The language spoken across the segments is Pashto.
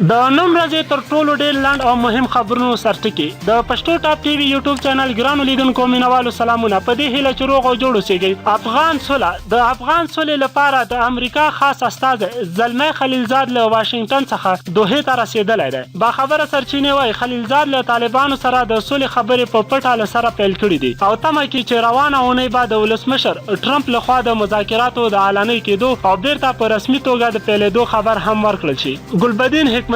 د نن ورځې تر ټولو ډېر لنډ او مهم خبرونو سرټکي. د پښتو ټاپ ټي وي یوټیوب چینل ګرانو لیدونکو مینوالو سلامونه، په دې هیله چې روغ او جوړ اوسیږئ. افغان سوله. د افغان سولې لپاره د امریکا خاص استازی زلمی خلیلزاد له واشنګټن څخه دوحې ته رسېدلی دی. باخبره سرچینې وايي، خلیلزاد له طالبانو سره د سولې خبرې په پټه له سره پیل کړې دي او تمه کېږي چې روانه اونۍ به د ولسمشر ټرمپ له خوا د مذاکراتو د اعلانۍ کېدو او بېرته په رسمي توګه د پیلېدو خبر هم ورکړل شي. ګلبدین حکمتیار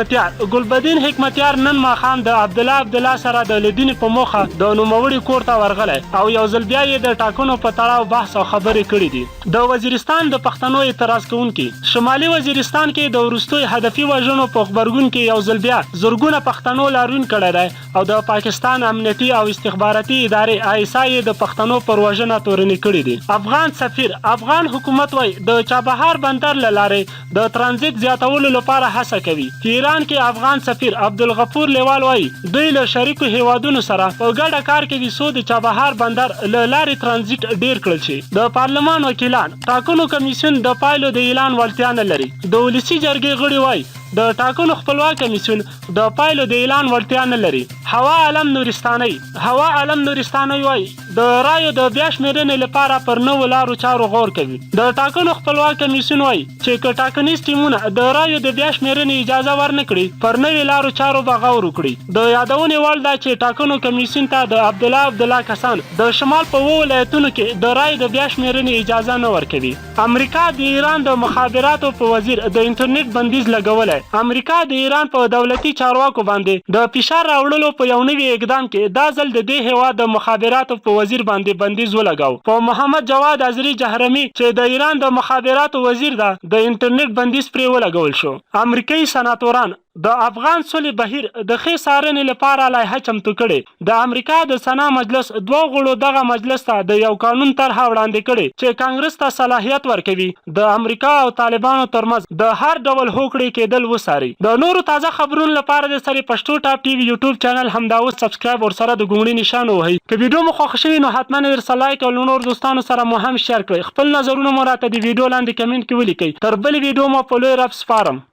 ګلبدین حکمتیار نن ماښام د عبدالله عبدالله سره د لیدنې په موخه د نوموړي کور ته ورغلی او یو ځل بیا یې د ټاکنو په تړاو بحث او خبرې کړې دي. د وزیرستان د پښتنو اعتراض کوونکي شمالي وزیرستان کې د وروستیو هدفي وژنو په غبرګون کې یو ځل بیا زرګونه پښتنو لاریون کړی دی او د پاکستان امنیتي او استخباراتي ادارې آی اس آی یې د پښتنو پر وژنه تورنې کړې دي. افغان سفیر افغان حکومت وایي د چابهار بندر له لارې د ترانزیت زیاتولو لپاره هڅه کوي. په ایران کې افغان سفیر عبدالغفور لېوال وايي، دوی له شریکو هېوادونو سره په ګډه کار کوي څو د چابهار بندر له لارې ترانزیت ډېر کړل شي. د پارلمان وکیلان، ټاکنو کمېسیون د پایلو د اعلان وړتیا نه لري. د ولسي جرګې غړي وايي، د ټاکنو خپلواک کمېسیون د پایلو د اعلان وړتیا نه لري. حوا علم نورستانۍ حوا علم نورستانۍ وايي، د رایو د بیا شمېرنې لپاره پر نوو لارو چارو غور کوي. د ټاکنو خپلواک کمېسیون وايي چې که ټاکنیز ټیمونه د رایو د بیا شمېرنې اجازه ورنه کړي، پر نوې لارو چارو به غور وکړي. د یادونې وړ ده چې ټاکنو کمېسیون ته د عبدالله عبدالله کسان د شمال په اوو ولایتونو کې د رایو د بیا شمېرنې اجازه نه ورکوي. امریکا د ایران د مخابراتو په وزیر د انټرنیټ بندیز لګولی. امریکا د ایران په دولتي چارواکو باندې د فشار راوړلو په یو نوي اقدام کې دا ځل د دې هیواد د مخابراتو په وزیر باندې بندیز ولګاو. په محمد جواد اذري جهرمي چې د ایران د مخابراتو وزیر ده د انټرنیټ بندیز پرې ولګول شو. امریکايي سناتوران د افغان سولې بهیر د ښې څارنې لپاره لایحه چمتو کړې. د امریکا د سنا مجلس دوو غړو دغه مجلس ته د یو قانون طرحه وړاندې کړې چې کانګرس ته صلاحیت ورکوي د امریکا او طالبانو ترمنځ د هر ډول هوکړې کېدل وڅاري. د نورو تازه خبرونو لپاره د سرې پښتو ټاپ ټي وي یوټیوب چینل همدا اوس سبسکرایب ورسره د ګونګړي نشان ووهئ. که ویډیو مو خوښه شوې نو حتما یې درسره لایک او له نورو دوستانو سره مو هم شیر کړئ. خپل نظرونه مو راته د ویډیو لاندې کمنټ کې ولیکئ. تر بلې ویډیو مو په لوی رب سپارم.